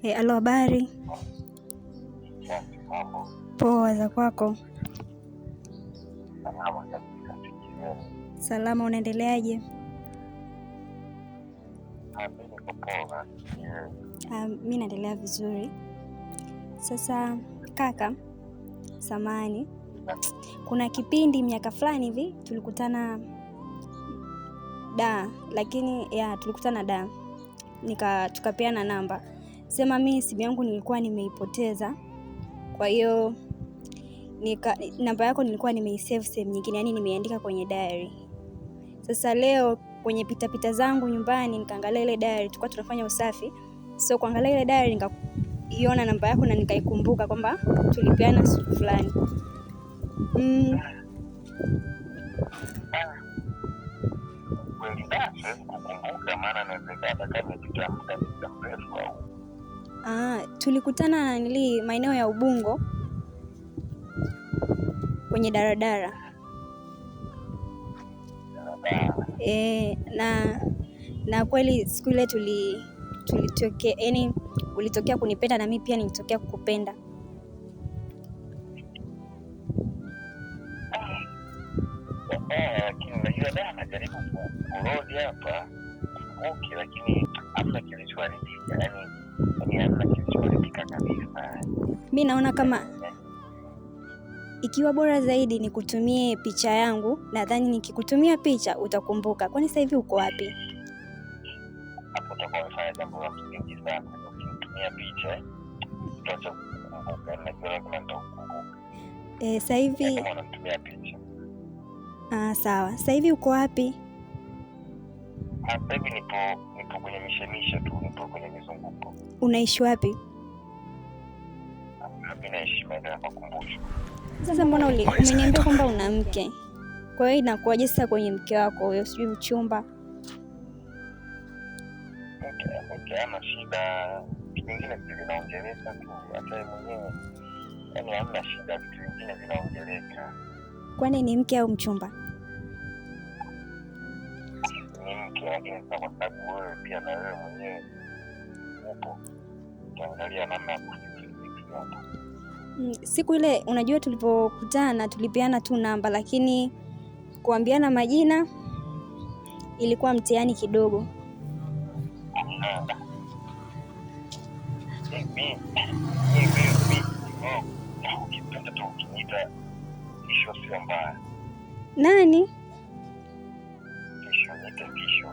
Alo, habari? Safi, mambo. Poa, za kwako? Salama kabisa, sikioni. Salama, unaendeleaje? Mi niko poa, sikioni. Mi naendelea vizuri. Sasa kaka, samahani, kuna kipindi miaka fulani hivi tulikutana da, lakini ya tulikutana da, tukapeana namba. Sema mi simu yangu nilikuwa nimeipoteza, kwa hiyo namba yako nilikuwa nimeisave sehemu nyingine, yani nimeiandika kwenye diary. Sasa leo kwenye pitapita zangu nyumbani nikaangalia ile diary, tulikuwa tunafanya usafi, so kuangalia ile diary nikaiona namba yako na nikaikumbuka kwamba tulipeana siku fulani. Mm, Kweli da, siwezi kukumbuka, maana inawezekana kama imepita muda mrefu au tulikutana nanili maeneo ya Ubungo kwenye daradara. da. E, na kweli siku ile tulitokea, yani ulitokea kunipenda na mimi pia nilitokea kukupenda. Lakini unajua da, najaribu kurodi hapa kumbuki, lakini hamna kilichoharibika, yani hamna kilichoharibika kabisa. Mi naona kama Yaani, ikiwa bora zaidi nikutumie picha yangu, nadhani nikikutumia picha utakumbuka. Kwani sasa hivi uko wapi? hapo utakuwa umefanya jambo la msingi sana. Ukinitumia picha utaacha kukumbuka, najua lazima nitakukumbuka. Sasa Yaani hivi kama unanitumia picha sawa. Sasa hivi uko wapi? Sasa hivi nipo kwenye mishemishe tu, nipo kwenye mizunguko. Unaishi wapi? Mi naishi maeneo ya makumbusho. Sasa mbona umeniambia kwamba una mke? Kwa hiyo inakuwaje sasa kwenye mke wako huyo, sijui mchumba? Mke ana shida, vitu vingine si vinaongeleka tu, hata yeye mwenyewe yani hamna shida, vitu vingine vinaongeleka. Kwani ni mke au mchumba? Ni mke, lakini sasa kwa sababu wewe pia na wewe mwenyewe upo, utaangalia namna ya kufix hapo. Siku ile unajua tulipokutana tulipeana tu namba, lakini kuambiana majina ilikuwa mtihani kidogo. Ah, mi mi mi mi ukipenda tu ukiniita tisho sio mbaya, Nani? tisho niite tisho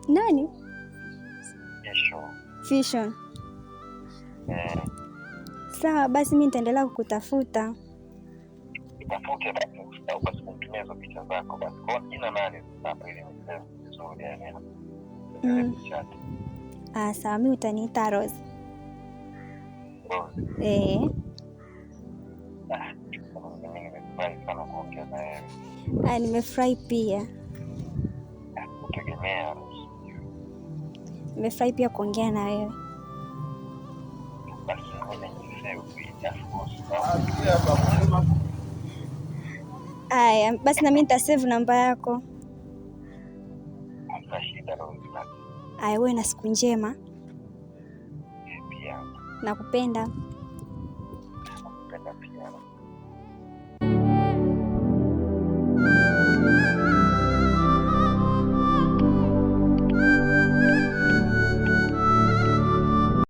Nani? tisho Vision. eh. Sawa basi, mi nitaendelea kukutafuta. Nitafute basi, usisahau basi kumtumia hizo picha zako basi. Kwa jina nani sasa hapo ili niseme vizuri, yani niendelee Mm. kuchat. Sawa, mi utaniita Rose. Rose, Eh, ah, mimi nimefurahi sana kuongea na wewe. nimefurahi pia, Kutegemea Rose. nimefurahi pia kuongea na wewe. Basi ngoja nisave picha afu usisahau kunitumia. Aya, basi na mi nitasave namba yako. Hamna shida Rose, basi Aya, uwe na siku njema, pia nakupenda.